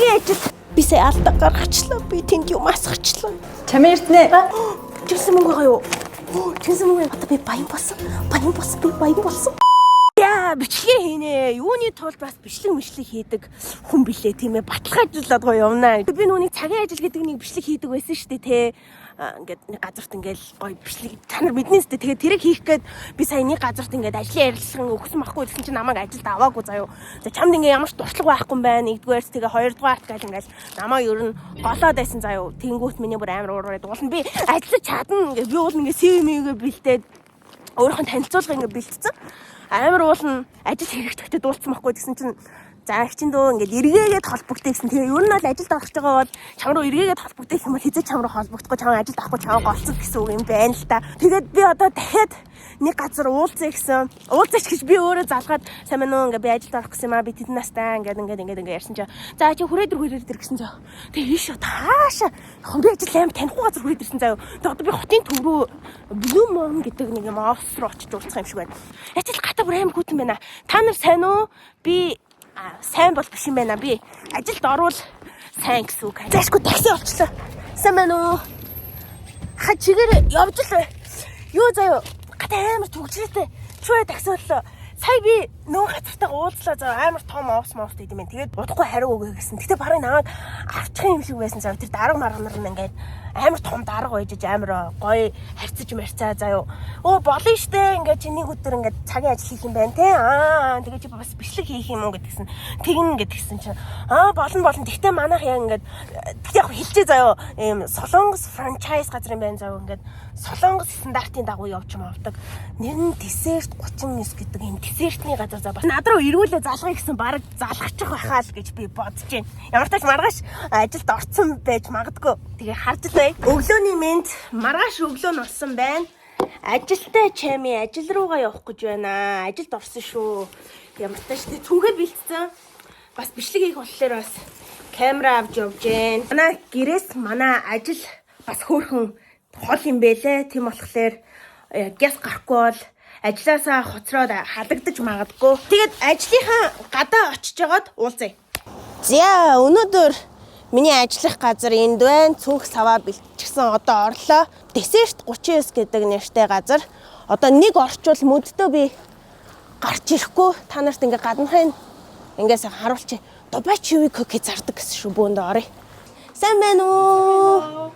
Цагийн ажил. Би сая алдаа гаргачлаа. Би тэнд юм асгачлаа. Чамин Эрдэнэ. Жинсэн мөнгө байгаа юу? Жинсэн мөнгө. Одоо би баян болсон. Баян болсон. Би баян болсон. Яа, бичлэгээ хийнэ. Юуны тулд бас бичлэг мишлэг хийдэг хүн билээ, тийм ээ. Баталгаажуулаад гоё явна. Би нүуний цагийн ажил гэдэг нэг бичлэг хийдэг байсан шүү дээ, те. Ингээд нэг газарт ингээд гоё бичлэг та нар мэднэ зү. Тэгээд тэрийг хийх гээд би сая нэг газарт ингээд ажлын ярилцлага өгсөн байхгүй, гэсэн чинь намайг ажилд аваагүй заяо. За, чамд ингээд ямар ч туршлага байхгүй юм байна. Нэгдүгээр, тэгээ хоёрдугаарт гал ингээд намайг ер нь голоод байсан заяо. Тэнгүүт миний бүр амар уураад уулна, би ажиллаж чадна ингээд би уул ингээд CV мэйгээ бэлдээд өөрийнх нь танилцуулга ингээд бэлтцэн. Амар уулна, ажил хэрэгтэйгтэй дуулсан байхгүй, гэсэн чинь за, эгчин дөө, ингээд эргээгээд холбогдъё гэсэн. Тэгээ ер нь бол ажилд орох гэж байгаа бол чам руу эргээгээд холбогдъё гэх юм бол хэзээ чам руу холбогдохгүй, чам ажилд авахгүй, чам голцсон гэсэн үг юм байна л та. Тэгээд би одоо дахиад нэг газар уулзъя гэсэн. Уулзаач гэж би өөрөө залгаад, сайн байна уу, ингээд би ажилд орох гэсэн юм аа, би тэдэн настай, ингээд ингээд ингээд ингээд ярьсан чинь за, чи хүрээд ир, хүрээд ир гэсэн зөө. Тэгээ ийшээ таашаа хон би ажил аим танихгүй газар хүрээд ирсэн заяа. Тэгээ одоо би хотын төв рүү Blue Moon гэдэг нэг юм офис руу очиж уулзах юм шиг байна. Ажил гата бүр аим хүйтэн байна. Та нар сайн уу? Би сайн бол биш юм байна. Би ажилд орвол сайн гэсэн үг. Зайшгүй такси олчлоо. Сайн байна уу? Ха, чигээр явж л бай. Юу заяа? Гата амар түгжрээтэй. Чүү, такси боллоо. Сая би нөө газартайгаа уулзлаа заяа, амар том офис мофс гэдэг юм байна. Тэгээд удахгүй хариу өгье гэсэн. Гэтэ барыг намайг авчих юм шиг байсан заяа. Тэр дарга марга нар нь ингээд амар том дарга байж амар гоё харьцаж марцаа заяа. Өө, болно штэ, ингээд чи нэг өдөр ингээд цагийн ажил хийх юм байна те. Аа, тэгээд чи бас бичлэг хийх юм уу гэдгсэн. Тэгнэ гэдгсэн чинь аа, болно болно. Тэгтээ манайх яг ингээд тэгтээ яг хэлчихээ заяа. Ийм солонгос franchise газар юм байна заяа. Ингээд солонгос стандартын дагуу явж мавдаг. Нэр нь Десерт 39 гэдэг ийм десертний газар заа. Бас над руу эргүүлээ залгая гэсэн, баг залгачих байхаа л гэж би бодож байна. Ямар ч тач маргааш ажилд орцсон байж магадгүй. Тэгээ харж л бай. Өглөөний мэнд, маргааш өглөө нь болсон байна. Ажилтай чами ажил руугаа явах гэж байна. Ажилд орсон шүү. Ямар ч тач цүнхээ бэлтсэн. Бас бичлэг хийх болохоор бас камера авч явж гэн. Манай гэрээс манай ажил бас хөөрхөн хол юм бэлээ. Тийм болохоор гяс гарахгүй бол ажилласаа хоцроод халагдаж магадгүй. Тэгээд ажлынхаа гадаа очиж жагаад уулзъя. За, өнөөдөр миний ажиллах газар энд байна. Цүнх саваа бэлтчихсэн, одоо орлоо. Десерт 39 гэдэг нэртэй газар. Одоо нэг орчвол мөддөө би гарч ирэхгүй, та нарт ингээ гаднахын ингээс харуулчих. Дубай chewy cookie зардаг гэсэн шүү, бөөндөө оръё. Сайн байна уу?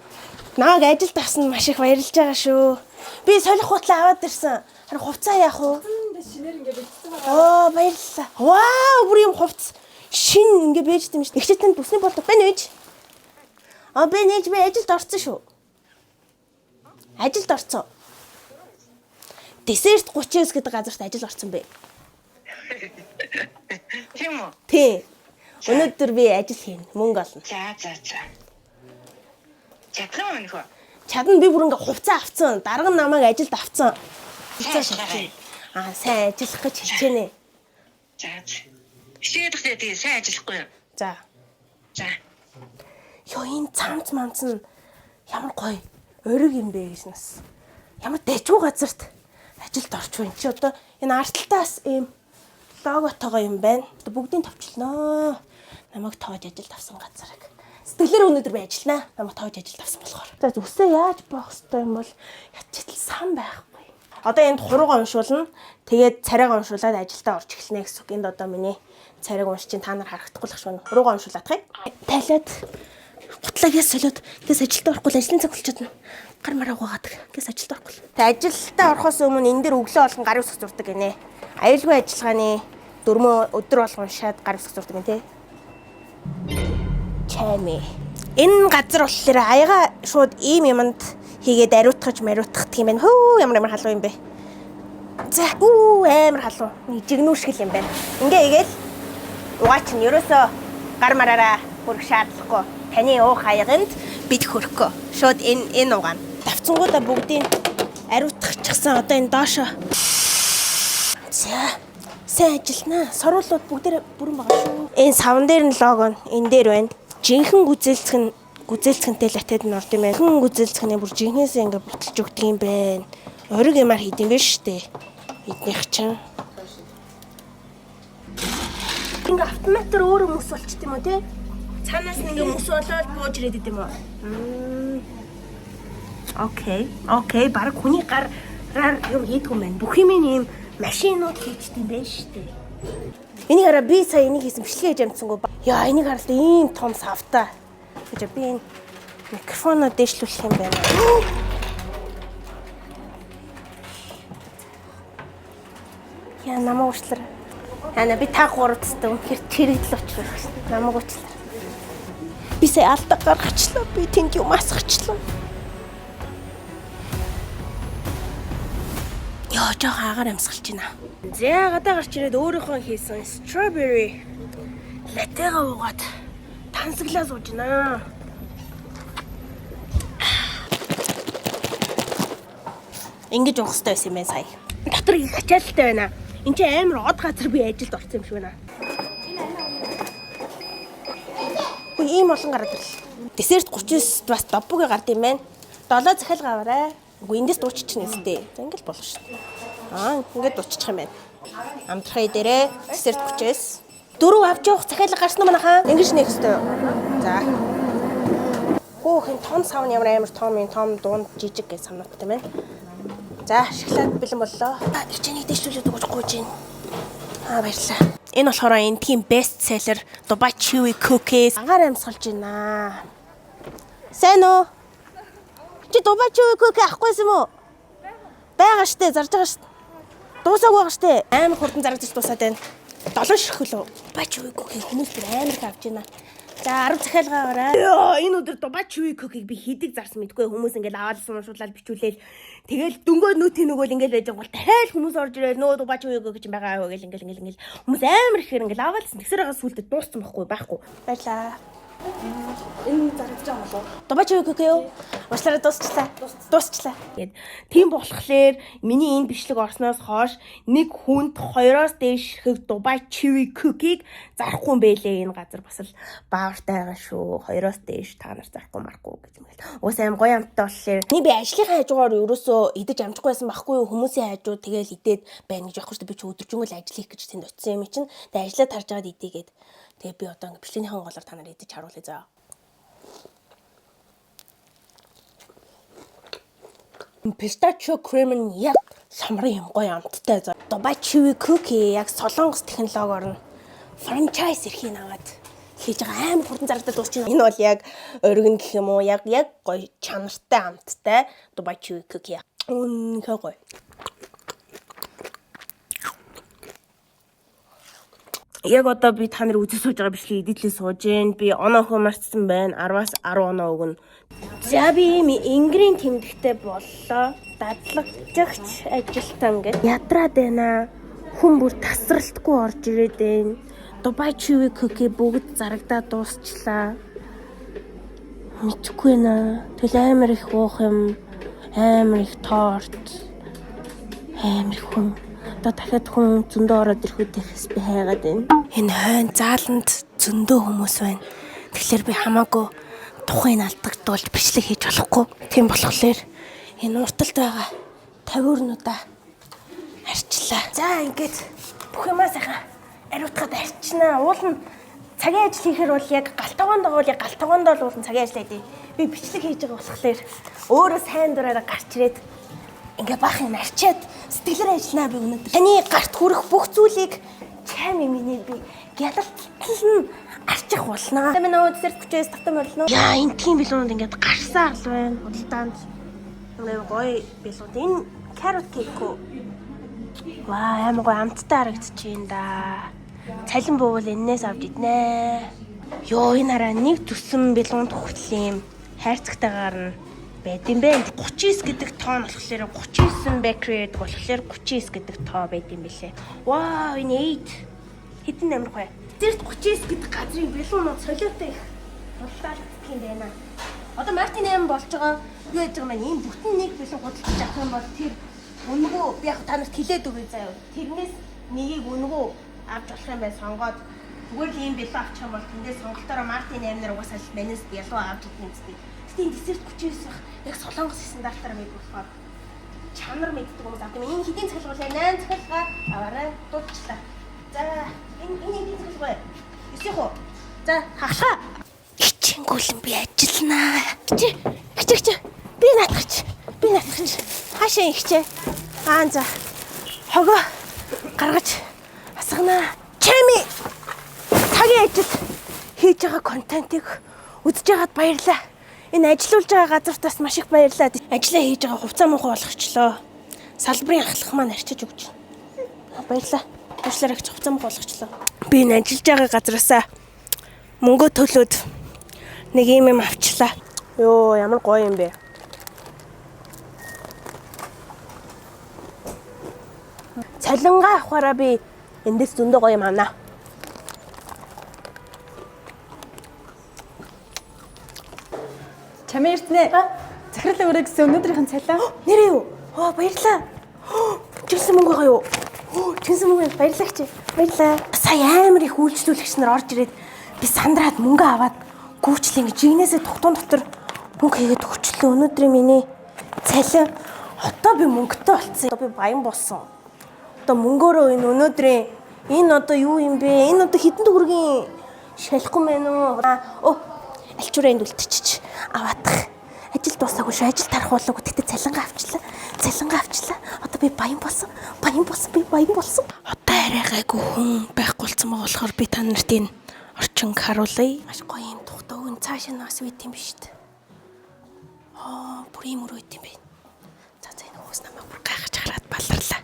Намайг ажилд авсан, маш их баярлж байгаа шүү. Би солих хутлаа аваад ирсэн. Харин хувцаа яах вэ? Шинээр ингээд бэлдсэн байгаа. Оо, баярлалаа. Вау, бүр юм хувц шин ингээ байж тийм шүү. Ихтэй танд бүсний болдог байна ээж. Аа, би нээж, би ажилд орсон шүү. Ажилд орсон. Десерт 39 гэдэг газарт ажил орсон бэ. Тийм үү? Тий. Өнөөдөр би ажил хийнэ. Мөнгө олно. За. Чадах юм нөхөө. Чадна, би бүр ингээ хувцас авцсан. Дарга нь намайг ажилд авцсан. Хувцас Сайн. авцсан. Аа, сайн ажиллах гэж хичээнэ. За. Хичээдэх тэгээ сайн ажиллахгүй юу? За. За. Йоо, энэ цамц мамц нь ямар гоё ориг юм бэ гэж нас. Ямар дэжүү газарт ажилд орч вэ чи, одоо энэ арталтаас ийм логотойгоо юм байна. Одоо бүгдийг товчлноо. Намайг тоож ажилд авсан газарыг. Сэтгэлээр өнөөдөр би ажилланаа. Намайг тоож ажилд авсан болохоор. За, үсээ яаж боох ёстой юм бол ячтал сан байхгүй. Одоо энд хуруугаа уншуулна. Тэгээд царайгаа уншуулад ажилдаа орж эхэлнэ гэсэн үг. Энд одоо миний царайг унш чинь та нар харагдахгүй л шүү. Хуруугаа уншуулах юм. Тайлаад гутлаа солиод гэс ажилдаа орохгүй л ажлын цаг болчиход гар мараа угаадаг. Гэс ажилдаа орохгүй. Тэг ажилдаа орохоос өмнө энэ дээр өглөө болгон гар үсэх зурдаг гинэ. Аюулгүй ажиллагааны дөрмөө өдөр болгон уншаад гар үсэх зурдаг юм те. Чайми. Энэ газар болохоор аяга шууд ийм юмд хийгээд ариутгаж мариутгах юм байна. Хөө, ямар ямар халуун юм бэ? За, үү, амар халуун. Нэг жигнүүшгэл юм байна. Ингээ игээл угаа чинь ерөөсөө гар мараараа хөрөх шаардлагагүй. Таны уух аяганд бид хөрөхгүй. Шууд энэ угаана. Давцсангуудаа бүгдийг ариутгахчихсан. Одоо энэ доошо. За, сайн ажилланаа. Соруулууд бүгдээр бүрэн байгаа шүү. Энэ савн дээр нь лого нь энэ дээр байна. Жинхэнэ гүзээлцгэн, гүзээлцгэнтэй латед нь орд юм байна. Жинхэнэ гүзээлцгэнээ бүр жинхэнээсээ ингээ бүтэлж өгдөг юм байна. Ориг юмар хийд юм биш үү? Эднийх чинь. Ингээ автоматар өөрөө мөс болчт юм уу те? Цаанаас нь ингээ мөс болоод бууж ирээд идэм үү? Okay. Okay, баг хүний гараар юм хийдэг юм байна. Бүх юм ийм машинууд хийчихдээ юм байна шүү дээ. Энийг хараа, би сая энийг хийсэн, бичлэг хийж амжсангүй. Яа, энийг харалт ийм том савтай. Гэж би энэ микрофоноо дээшлүүлэх юм байна. Яа, намайг уучлаарай. Ана би та гуравцтай үнэхээр чирэгдэл учрах гэсэн. Намайг уучлаарай. Би сая алдаа гаргачлаа. Би тэнд юм асгачлаа. Йоо, жоохон агаар амьсгалж байна. За, гадаа гарч ирээд өөрийнхөө хийсэн strawberry latte-га уугаад тансаглаа сууж байна. Ингэж уух хэрэгтэй байсан юм байна сая. Дотор их ачаалалтай байна. Энд чинь амар од газар би ажилд орсон юм шиг байна. Үгүй, ийм олон гараад ирлээ. Десерт 39 бас доббугийн гард юм байна. 7 захиалга аваарай. Үгүй, эндээс дууччихна өстэй. За, ингээл болох шүү дээ. Аа, ингээд дууччих юм байна. Амтрахай дээрээ десерт 39. Дөрөв авч явах захиалга гарсан уу манайхаа? Ингэж нээх ёстой юу? За. Хөөх, энэ том сав нь ямар амар том юм, том, дунд, жижиг гэж самнуудтай байна. За, шоколад бэлэн боллоо. А, хичээнийг дэвшлүүлээд өгч гуйж байна. Аа, баярлалаа. Энэ болохоор эндхийн best seller Dubai Chewy Cookies. Агаар амьсгалж байна. Сайн уу? Чи Dubai Chewy Cookie авахгүйсэн юм уу? Байгаа штэ, зарж байгаа штэ. Дуусаагүй байгаа штэ. Амар хурдан зарагдаж дуусаад байна. Долоон ширхэг лөө. Dubai Chewy Cookie хүмүүс бүр амар их авч байна. За, 10 захиалга аваарай. Йоо, энэ өдөр Dubai Chewy Cookie-г би хэдэг зарсан мэдгүй, хүмүүс ингээл аваад уншуулаад бичүүлээл, тэгэл дөнгөө нүүтийн нөгөөл ингээл байж байгаа бол дахиад хүмүүс орж ирээд нөө Dubai Chewy Cookie чинь байгаа юу гэл ингээл ингээл ингээл хүмүүс амар ихээр ингээл аваалсан. Тэгсэр байгаа сүултээ дууссан байхгүй, байхгүй. Баярлаа. Энэ зарагдаж байгаа болов уу? Dubai Chewy Cookie юу? Уучлаарай, дуусчлаа. Дуусчлаа. Гээд тийм болохоор миний энэ бичлэг орсноос хойш нэг хүнд хоёроос дээш ширхэг Dubai Chewy Cookie-г зарахгүй юм бэлээ, энэ газар бас л баавартай байгаа шүү. Хоёроос дээш та нар зарахгүй марахгүй гэж юм хэл. Уус аим гоё амттай болохоор нэг би ажлынхаа хажуугаар ерөөсөө идэж амжихгүй байсан байхгүй юу? Хүмүүсийн хажуу тэгэл идээд байна гэж яахгүй шүү дээ. Би ч өдөржингөө л ажил хийх гэж тэнд очисон юм чинь. Тэгээ ажлаа тарж байгаад идийгээд, тэгээ би одоо ингэ бичлэгнийхэн голоор та нар идэж харуулъя заа. Pistachio cream нь яг самрын юм гоё амттай. Dubai Chewy Cookie яг Солонгос технологиор нь франчайз эрхийг аваад хийж байгаа, амар хурдан зарагдаад дуусчих. Энэ бол яг оргин гэх юм уу, яг яг гоё чанартай амттай Dubai Chewy Cookie. Үнэхээр гоё. Яг одоо би та нар үзэж сууж байгаа бичлэгийг эдитлээ сууж гин. Би оноо хөө марцсан байна. 10-аас 10 оноо өгнө. За, би ийм энгэрийн тэмдэгтэй боллоо. Дадлагжигч ажилтан гэд. Ядраад байна. Хүн бүр тасралтгүй орж ирээд байна. Dubai Chewy Cookie бүгд зарагдаад дуусчлаа. Мэдхгүй байна. Тэгэл амар их уух юм, амар их торт, амар их хүн. Одоо дахиад хүн зөндөө ороод ирэх үү гэхээс би хайгаад байна. Энэ хойн зааланд зөндөө хүмүүс байна. Тэгэхээр би хамаагүй тухайн алдагдвал бичлэг хийж болохгүй. Тийм болохоор энэ урталд байгаа тавиурнуудаа арчлаа. За, ингээд бүх юмаа сайхан ариутгаад арчнаа. Уул нь цагийн ажил хийхээр бол яг гал тогоонд бол яг гал тогоонд бол уул нь цагийн ажил хийдэг. Би бичлэг хийж байгаа болохоор өөрөө сайн дураараа гарч ирээд ингээ баах юм арчаад сэтгэлээр ажилланаа би өнөөдөр. Таны гарт хүрэх бүх зүйлийг чайм миний би гялалтал нь арчих болно. Тэ минь өө десерт хүчээс тавтан морилно. Яа, энэ тийм бэлүүнд ингээд гарсаар л байна. Худалдаанд ингээ гоё бэлүүд. Энэ carrot cake үү? Ваа, амар гоё амттай харагдчихээн да. Цалин буувал энээс авч иднэ. Йоо, энэ хараа, нэг төсөн бэлүүнд хүртэл юм хайрцагтайгаар нь байд юм бэ. 39 гэдэг тоо нь болохоор 39 bakery гэдэг болохоор 39 гэдэг тоо байд юм бэлээ. Вау, энэ 8 хэдэн амирх вэ? Десерт 39 гэдэг газрын бэлүүнүүд солиотой их худалдаалагддаг юм байна. Одоо Мартин 8 болж байгаа. Юу яаж байгаа юм бэ? Ийм бүтэн нэг бэлэн худалдаж авах юм бол тэр үнэгүй, би яг та нарт хэлээд өгье заяа. Тэрнээс нэгийг үнэгүй авч болох юм байна сонгоод. Зүгээр л ийм бэлэн авчих юм бол тэндээс сонголтоороо Мартин 8 нар угаасаа л манаас бялуу авч идэх юм зү. Гэтэ энэ десерт 39 их яг Солонгос стандартаар байдаг болохоор чанар мэддэг хүмүүс авдаг юм. Энэ хэдийн цахилгаан вэ? 8 цахилгаа аваарай. Дуудчихлаа. За, энэ хэдийн цахилгаа вэ? 9 уу? За, хаглаа. Хичээнгүйлэн би ажилланаа. Хичээ. Хичээ хичээ. Би наадах чи. Би наадах чи. Хаашаа хичээ. Аа за. Хогоо гаргаж асганаа. Чами цагийн ажил хийж байгаа контентыг үзэж байгаад баярлаа. Энэ ажиллуулж байгаа газартаас маш их баярлалаа. Ажлаа хийж байгаа хувцас муухай болгочлоо. Салбарын ахлах маань арчиж өгч байна. Баярлалаа. Уучлаарай гэж хувцас муухай болгочлоо. Би энэ ажиллаж байгаа газраасаа мөнгө төлөөд нэг юм юм авчлаа. Йоо, ямар гоё юм бэ. Цалингаа авахаараа би эндээс зөндөө гоё юм авнаа. Чамин Эрдэнэ. Захирал өрөө гэсэн өнөөдрийнх нь цалин. Нэрээ юу? Оо баярлаа. Чинсэн мөнгө байгаа юу? Чинсэн мөнгө баярлаа чи. Баярлаа. Сая амар их үйлчлүүлэгч нар орж ирээд би сандраад мөнгө аваад гүйчлээ ингэж жигнэсээ тогтун дотор мөнгө хийгээд өгчлөө. Өнөөдрийн миний цалин одоо би мөнгөтэй болцсон. Одоо би баян болсон. Одоо мөнгөөрөө энэ өнөөдрийн энэ одоо юу юм бэ? Энэ одоо хэдэн төгрөгийн шалахгүй мэн үү? Оо альчуураа энд үлдчихэж аваадах. Ажил дуусаагүй шүү. Ажил тарах болоогүй. Тэгтээ цалингаа авчлаа. Цалингаа авчлаа. Одоо би баян болсон. Баян болсон. Би баян болсон. Одоо арай гайгүй хүн байхгүй болсон байгаа болохоор би та нарт энэ орчинг харуулъя. Маш гоё юм тухтай өн цааш нь бас үйт юм биш үү? Аа, бүр ийм өрөө үйт юм бэ. За за энэ хүмүүс намайг бүр гайхаж хараад баларлаа.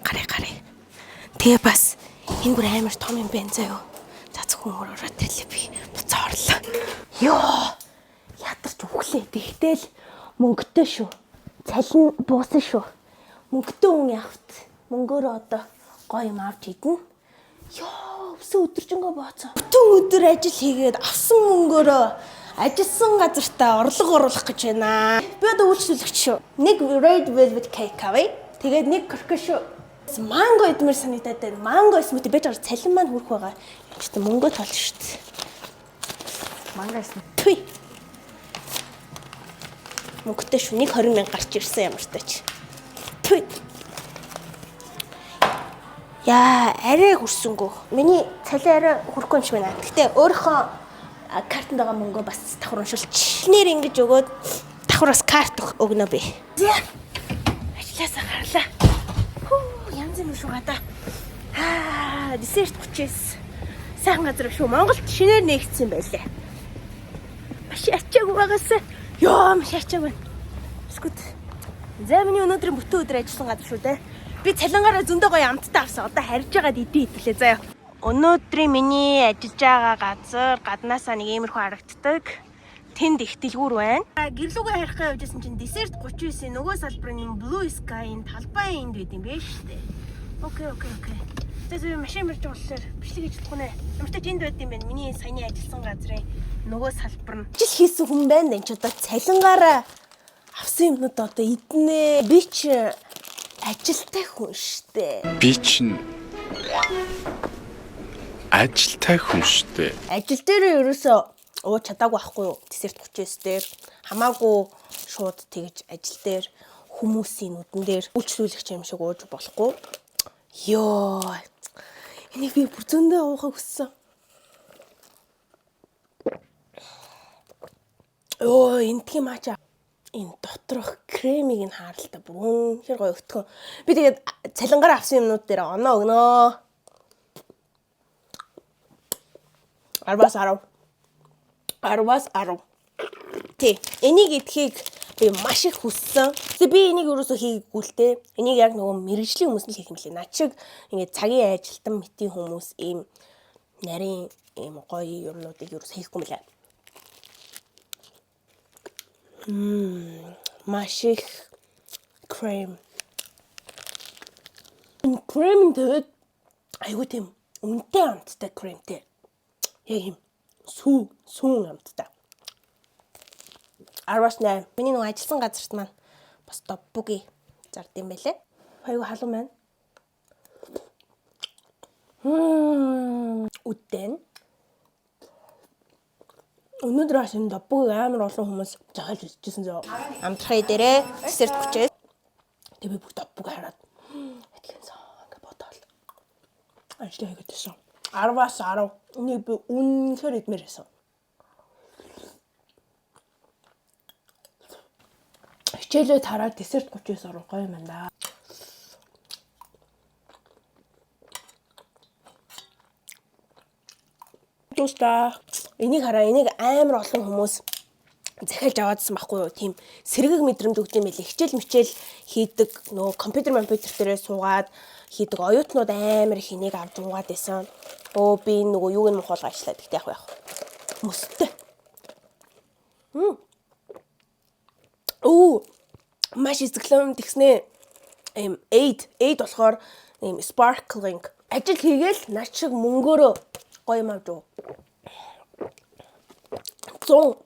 Гарыг гарыг. Тэгээ бас энэ бүр амар том юм байна заяо. За зөвхөн өөр ороод ирлээ би буцаа орлоо. Йоо. Ядарч үхлээ. Тэгтэл мөнгөтэй шүү. Цалин буусан шүү. Мөнгөтэй хүн явт. Мөнгөөрөө одоо гоё юм авч идэнэ. Йоо, өсөө өдөржингөө бооцоо. Бүтэн өдөр ажил хийгээд авсан мөнгөөрөө ажилласан газартаа орлого оруулах гэж байна. Би одоо үйлчлүүлэгч шүү. Нэг red velvet cake авъя. Тэгээд нэг крокет шүү. Манго идмээр санагдаад байна. Манго смути байж байгаа цалин маань хүрэх байгаа. Энд чинь мөнгө тол шүү дээ. Манга исэн. Түи. Мөнгөтэй шүү. Нэг 20 мянга гарч ирсэн ямар тач. Түи. Яа, арай хүрсэнгүү. Миний цалин арай хүрэхгүй юм шиг байна. Гэтэ өөрийнхөө картанд байгаа мөнгөө бас давхар уншуулч. Нэр ингэж өгөөд давхар бас карт өгнө би. За. Ажлаасаа гарлаа. Хүү, янз юм шүү гадаа. Аа, десерт 39. Сайхан газар шүү. Монголд шинээр нээгдсэн байлээ. Маш ачаагүй байгаасаа. Йоо, маш ачаагүй байна. Бисквит. За миний өнөөдрийн бүтэн өдөр ажилласан газар шүү дээ. Би цалингаараа зөндөө гоё амттай авсан. Одоо харж байгаад идэ идлээ заяа. Өнөөдрийн миний ажиллаж байгаа газар гаднаасаа нэг иймэрхүү харагддаг. Тэнд их дэлгүүр байна. Гэрлүүгээ харихаа явжсэн чинь десерт 39-ийн нөгөө салбарын Blue Sky-ын талбай энд байд юм биш үү? Okay, okay, okay. За зөв машин барьж байгаа болохоор бичлэг хийж чадахгүй нэ. Ямар ч тач энд байд юм байна. Миний саяны ажилласан газрын нөгөө салбар нь. Ажил хийсэн хүн байна энэ ч одоо цалингаараа авсан юмнууд одоо иднэ. Би ч ажилтай хүн штэ. Би чинь ажилтай хүн штэ. Ажил дээр ерөөсөө ууж чадаагүй байхгүй юу? Десерт 39 дээр хамаагүй шууд тэгж ажил дээр хүмүүсийн нүдэн дээр үйлчлүүлэгч юм шиг ууж болохгүй. Йоо. Энийг би бүр зөндөө уухыг хүссэн. Йоо, энтгийн маача энэ доторх кремийг нь хаарлаа бүр үнэхээр гоё өтгөн. Би тэгээд цалингаар авсан юмнууд дээр оноо өгнөө. 10-аас 10. 10-аас 10. Тий. Энийг идэхийг би маш их хүссэн. Тэгээ би энийг ерөөсөө хийгээгүй л те. Энийг яг нөгөө мэргэжлийн хүмүүс нь л хийх юм лээ. Над шиг ингээд цагийн ажилтан мэтийн хүмүүс ийм нарийн ийм гоё юмнуудыг ерөөсөө хийхгүй юм лээ. Маш их крем. Энэ крем нь тэгээд айгуу тийм үнэтэй амттай кремтэй. Яг юм сүү сүүн амттай. 10-аас 8. Миний нөгөө ажилласан газарт маань бас топбуги зард юм байлээ. Айгуу халуун байна. Үдэн. Өнөөдөр бас энэ топбугийг амар олон хүмүүс захиалж идчихсэн зөө. Амтрахыг дээрээ десерт хүчээс. Тэгээ би бүх топбуг хараад адилхан ингээ бодоол. Ажлаа хийгээд байсан. 10-аас 10. Энийг би үнэхээр идмээр байсан. Хичээлээ тараад Dessert 39 орох гоё юм байна да. Дуустаа. Энийг хараа, энийг амар олон хүмүүс захиалж аваадсан байхгүй юу? Тийм сэргэг мэдрэмж өгд юм байлээ. Хичээл мичээл хийдэг нөгөө компьютер дээрээ суугаад хийдэг оюутнууд амар их энийг авч уугаад байсан. Өө, би энэ нөгөө юуг нь мухуулга ажиллаа. Тэгтээ яг яах. Мөстэй. Өө, маш эзэглэн тэгснэ. Эм 8 8 болохоор ийм sparkling. Ажил хийгээл над шиг мөнгөөрөө гоё юм авч уу. 100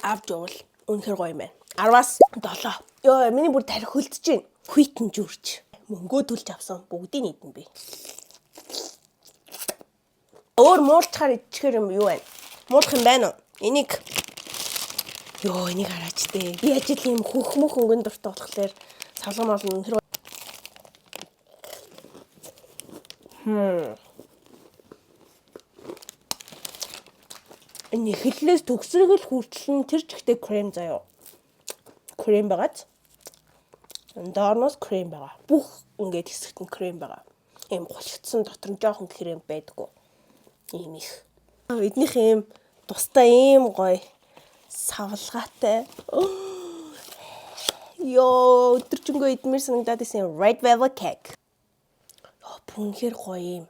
авч явал үнэхээр гоё юм байна. 10-аас 7. Йоо, миний бүр тарих хөлдөж байна. Хүйтэн жүрч мөнгөө төлж авсан бүгдийг идэнэ би. Өөр муулчаар идчихэр юм юу байна? Муулах юм байна уу? Энийг, ёо, энийг хараач тээ. Би ажил юм хөх мөх өнгөн дуртай болохоор савлган болно үнэхээр. Энэ эхлэлээс төгсрөгөл хүртэл нь тэр чигтээ крем заяо. Крем байгааз. Доорноос крем байгаа. Бүх ингээд хэсэгт нь крем байгаа. Ийм гулшигдсан, дотор нь жоохон крем байдаггүй. Ийм их. Эднийх ийм тустай ийм гоё савлгаатай. Йоо, өдөржингөө идмээр санагдаад исэн red velvet cake. Йоо, бүр үнэхээр гоё юм.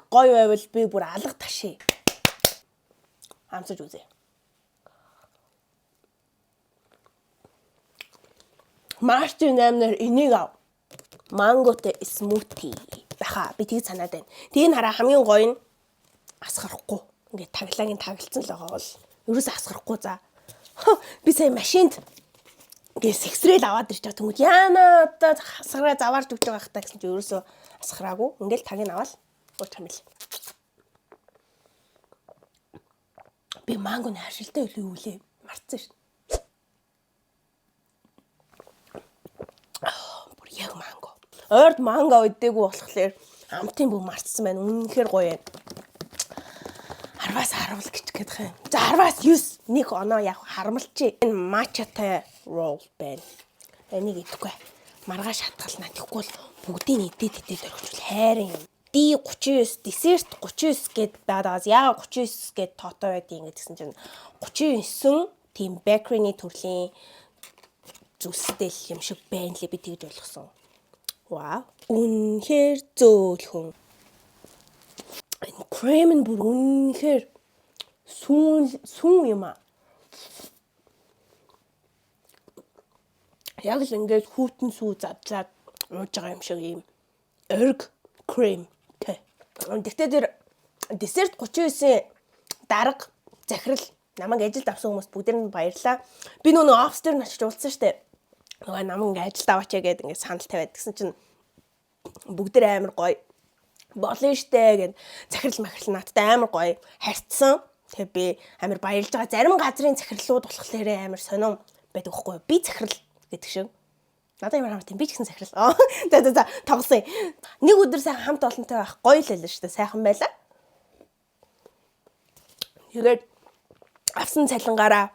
Гоё байвал би бүр алга ташээ. Амсаж үзье. Мартын 8-наар энийг ав. Манготой smoothie баха, би тийг санаад байна. Тийг хараа, хамгийн гоё нь асгарахгүй. Ингээд таглаагийн тагалцсан л байгаа бол ерөөсөө асгарахгүй за. Би сая машинд ингээд сэгсрээл аваад ирж байгаа. Тэнгүүд яана одоо асгараа заваарч өгч байгаа хта гэсэн чинь ерөөсөө асгараагүй. Ингээд тагийг аваад уучих юм бэл. Би мангоны харшилтай илүү юу лээ? Мартсан шин. Бүр яг манго. Ойрд манго идээгүй болохоор амтын бүх мартсан байна. Үнэнхээр гоё юм. 10-аас 10 л гэж гээд юм. За, 10-аас 9, нэг оноо яг харамлчээ. Энэ matcha-тай roll байна. Энийг идэхгүй. Маргааш хатгална. Тэгэхгүй бол бүгдийг идээд идээд орхичвол хайрын юм. D39, Dessert 39 гэд байгаад яагаад 39 гэд тоотой байдгийг ингэ гэсэн чинь 39 тийм bakery-ний төрлийн зүйлстэй л юм шиг байна лээ, би тэгж ойлгосон. Вау. Үнэхээр зөөлхөн. Энэ крем нь бүр үнэхээр сүүн сүүн юм аа. Яг л ингээд хүйтэн сүү задлаад ууж байгаа юм шиг ийм орг крем тэ. Тэгтээ тэр Dessert 39-ийн дарга захирал намайг ажилд авсан хүмүүс бүгдээр нь баярлаа. Би нөгөө офис дээр нь очиж уулзсан штэ. Нөгөө намайг ингээ ажилд аваач гэдэг ингээ санал тавиад гэсэн чинь бүгдээр амар гоё болно штэ гэд захирал махирал надтай амар гоё харьцсан. Тэгээ би амар баярлж байгаа. Зарим газрын захирлууд болохоор амар сонин байдаг хгүй юу? Би захирал гэдэг шиг. Надад ямар хамт юм, би ч гэсэн захирал. За, тоглосон. Нэг өдөр сайхан хамт олонтой байх гоё л байлаа шүү дээ. Сайхан байлаа. Тэгээд авсан цалингаараа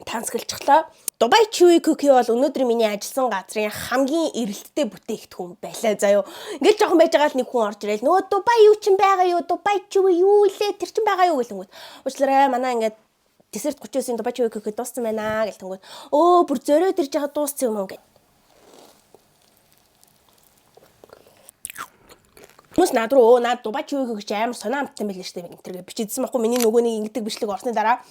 тансаглчихлаа. Dubai Chewy Cookie бол өнөөдөр миний ажилласан газрын хамгийн эрэлттэй бүтээгдэхүүн байлаа заяо. Ингээл жоохон байж байгаа л нэг хүн орж ирэл, нөгөө Дубай юу чин байгаа юу? Дубай Chewy юу лээ? Тэр чин байгаа юу гэлэнгүүт. Уучлаарай, манай ингээд Dessert 39-ийн Dubai Chewy Cookie дууссан байна гэл тэнгүүт. Өө, бүр зориод ирж байгаа дууссан юм уу гэд. Хүмүүс над руу өө, наад Дубай Chewy Cookie чи амар сонио амттай байлээ шүү дээ. Энэ тэргээ бичижсэн байхгүй миний нөгөө нэг ингэдэг бичлэг орсны дараа.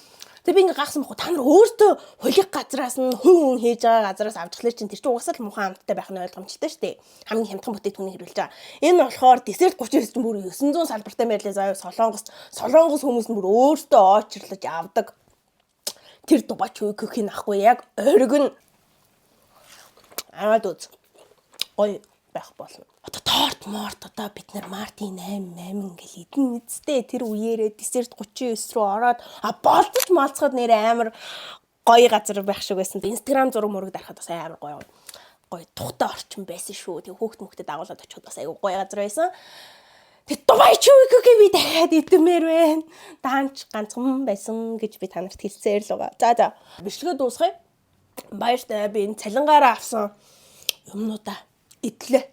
Тэгээ би ингээ гайхсан байхгүй, та нар өөртөө хулиг газраас нь хувь хүн хийж байгаа газараас авч эхлэх чинь тэр чинь угсаал муухай амттай байх нь ойлгомжтой шүү дээ. Хамгийн хямдхан бүтээгдэхүүнийг хэрэглэж байгаа. Энэ болохоор Dessert 39 чинь бүр 900 салбартай байрлаа заяа. Солонгос хүмүүс нь бүр өөртөө оочирлож авдаг. Тэр Дубай Chewy Cookie нахгүй яг ориг нь аваад үз. Гоё байх болно. Одоо торт морт, одоо бид нар мартын 8 8 ингээл идэн мэдстэй, тэр үеэрээ Dessert 39 рүү ороод а болцож молцоход нэр амар гоё газар байх шиг байсан. Instagram зураг мураг дарахад бас амар гоё гоё тухтай орчин байсан шүү. Тэг хүүхд мөхдөд дагуулад очиход бас айгу гоё газар байсан. Тэг Дубай Chewy Cookie би дахиад идэмээр байна. Даанч ганцхан байсан гэж би та нарт хэлсээр л байгаа. За, бичлэгээ дуусгая. Баяртай, би энэ цалингаараа авсан юмнуудаа идлээ.